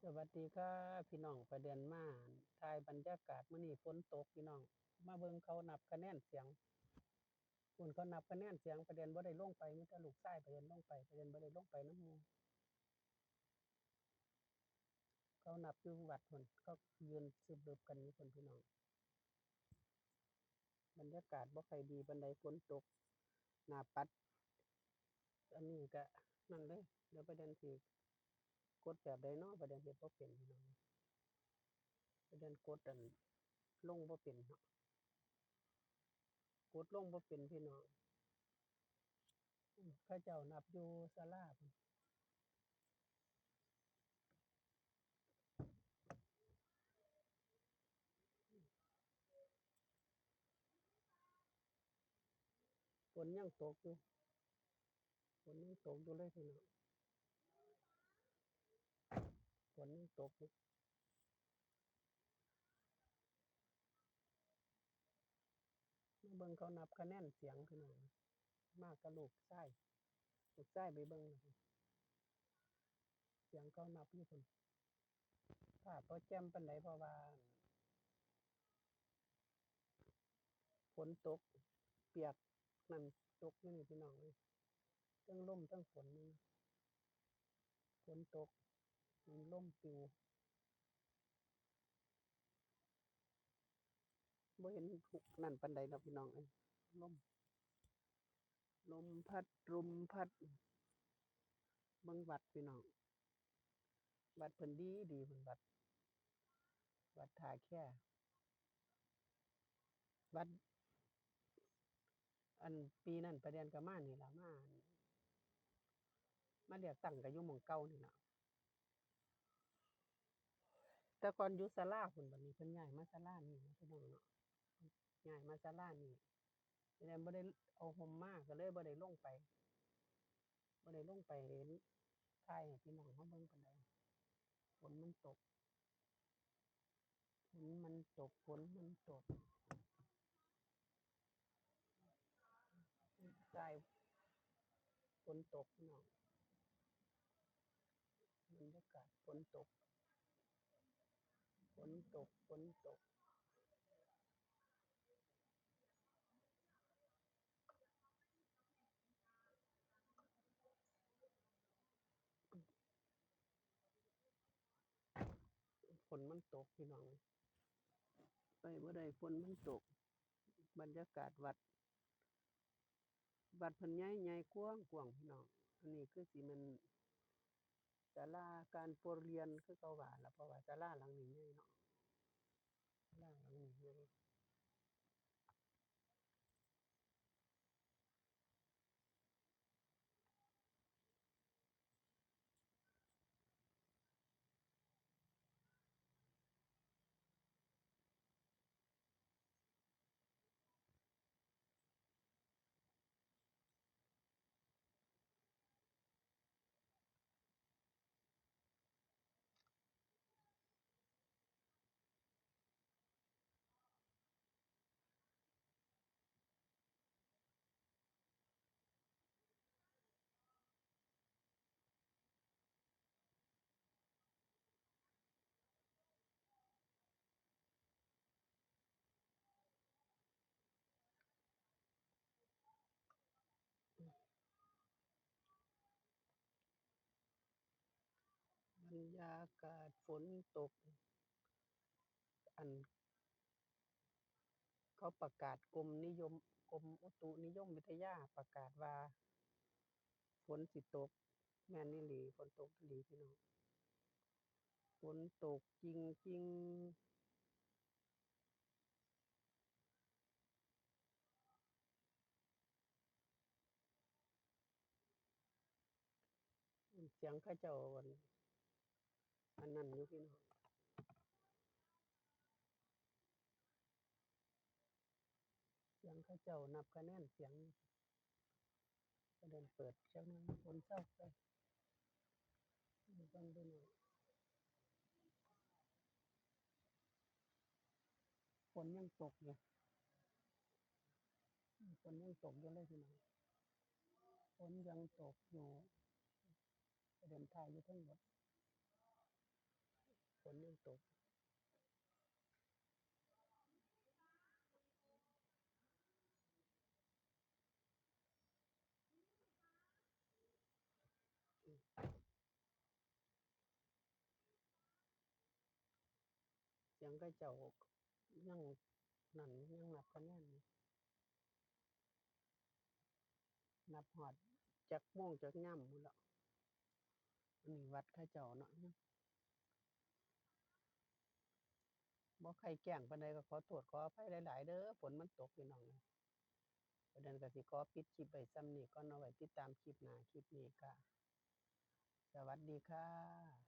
ສະຫວັດດີຄ່ະພີ່ນ້ອງ, ປາແດນມາຖ່າຍບັນຍາກາດ ມື້ນີ້ຝົນຕົກພີ່ນ້ອງ. ມາເບິ່ງເຂົານັບຄະແນນສຽງ. ພຸ້ນເຂົານັບຄະແນນສຽງ, ປາແດນບໍ່ໄດ້ລົງໄປ, ມີແຕ່ລູກຊາຍປາແດນລົງໄປ, ປາແດນບໍ່ໄດ້ລົງໄປນຳໝູ່. ເຂົານັບຢູ່ວັດພຸ້ນ, ເຂົາຢືນຊຶບເລິບກັນຢູ່ພຸ້ນພີ່ນ້ອງ. ບັນຍາກາດບໍ່ຄ່ອຍດີປານໃດ, ຝົນຕົກໜ້າປັດ. ອັນນີ້ກະນັ້ນເລີຍ, ດຽວປາແດນຊິກົດແບບໃດເນາະ, ປາແດນເຮັດບໍ່ເປັນພີ່ນ້ອງ. ປາແດນກົດອັນລົງບໍ່ເປັນເນາະ, ກົດລົງບໍ່ເປັນພີ່ນ້ອງ. ເຂົາເຈົ້ານັບຢູ່ສາລາພຸ້ນ. ຝົນຍັງຕົກຢູ່, ຝົນຍັງຕົກຢູ່ເລີຍພີ່ນ້ອງ, ຝົນຍັງຕົກຢູ່. ມາເບິ່ງເຂົານັບຄະແນນສຽງພີ່ນ້ອງ, ມາກັບລູກຊາຍ, ລູກຊາຍໄປເບິ່ງ, ສຽງເຂົານັບຢູ່ພຸ້ນ. ພາບບໍ່ແຈ່ມປານໃດ ເພາະວ່າຝົນຕົກ, ປຽກ, ນ້ຳຕົກຢູ່ນີ້ພີ່ນ້ອງເອີຍ, ເທິງລົມເທິງຝົນ, ຝົນຕົກ, ລົມປິວ. ບໍ່ເຫັນນັ້ນປານໃດດອກພີ່ນ້ອງເອີຍ, ລົມ, ລົມພັດ, ລົມພັດ. ເບິ່ງວັດພີ່ນ້ອງ, ວັດເພິ່ນດີດີພຸ້ນ, ວັດ, ວັດທ່າແຄ. ວັດ ອັນ ປີນັ້ນປາແດນກໍມານີ້ລະ, ມາ ມາເລືອກຕັ້ງກໍຢູ່ໝ່ອງເກົ່ານີ້ລະ. ແຕ່ກ່ອນຢູ່ສາລາພຸ້ນ, ບັດນີ້ເພິ່ນຍ້າຍມາສາລານີ້ເນາະ ພີ່ນ້ອງເນາະ, ຍ້າຍມາສາລານີ້. ປາແດນບໍ່ໄດ້ເອົາຮົ່ມມາ ກໍເລີຍບໍ່ໄດ້ລົງໄປ, ບໍ່ໄດ້ລົງໄປຖ່າຍໃຫ້ພີ່ນ້ອງເຮົາເບິ່ງປານໃດ. ຝົນມັນຕົກ. ຝົນມັນຕົກ, ຝົນມັນຕົກ. ໃຕ້ຝົນຕົກພີ່ນ້ອງ, ບັນຍາກາດຝົນຕົກ, ຝົນຕົກ, ຝົນຕົກ. ຝົນມັນຕົກພີ່ນ້ອງ, ໄປບໍ່ໄດ້, ຝົນມັນຕົກ. ບັນຍາກາດວັດ, ວັດເພິ່ນໃຫຍ່ໆ ກວ້າງໆ ພີ່ນ້ອງ. ອັນນີ້ຄືຊິແມ່ນສາລາການປວດລຽນ ຄືເຂົາວ່າລະ, ເພາະວ່າສາລາຫຼັງນີ້ໃຫຍ່ເນາະ, ສາລາຫຼັງນີ້ໃຫຍ່. ບັນຍາກາດຝົນຕົກ, ອັນ ເຂົາປະກາດ ກົມນິຍົມ, ກົມອຸຕຸນິຍົມວິທະຍາປະກາດວ່າຝົນຊິຕົກ. ແມ່ນອີ່ຫຼີ, ຝົນຕົກອີ່ຫຼີພີ່ນ້ອງ, ຝົນຕົກຈິງໆ. ສຽງເຂົາເຈົ້າ ອັນ ອັນນັ້ນຢູ່ພີ່ນ້ອງ, ສຽງເຂົາເຈົ້ານັບຄະແນນສຽງ. ປະແດນເປີດຈັກໜ່ອຍ, ຝົນເຊົາໄປ. ເບິ່ງດູໜ້ອຍ, ຝົນຍັງຕົກຢູ່, ຝົນຍັງຕົກຢູ່ເລີຍພີ່ນ້ອງ, ຝົນຍັງຕົກຢູ່. ປະແດນຖ່າຍຢູ່ເທິງລົດ, ຝົນຍັງຕົກ. ສຽງເຂົາເຈົ້າຍັງນັ້ນ ຍັງນັບຄະແນນຢູ່. ນັບຮອດຈັກໂມງຈັກຍາມພຸ້ນລະ. ອັນນີ້ວັດເຂົາເຈົ້າເນາະ ຍັງບໍ່ຄ່ອຍແຈ້ງປານໃດ ກໍຂໍໂທດຂໍອະໄພຫຼາຍໆເດີ ຝົນມັນຕົກ ພີ່ນ້ອງເອີຍ. ປະເດັນກໍຊິຂໍປິດຄລິບໄວ້ສ່ຳນີ້ກ່ອນເນາະ ໄວ້ຕິດຕາມຄລິບໜ້າ. ຄລິບນີ້ກໍສະຫວັດດີຄ່ະ.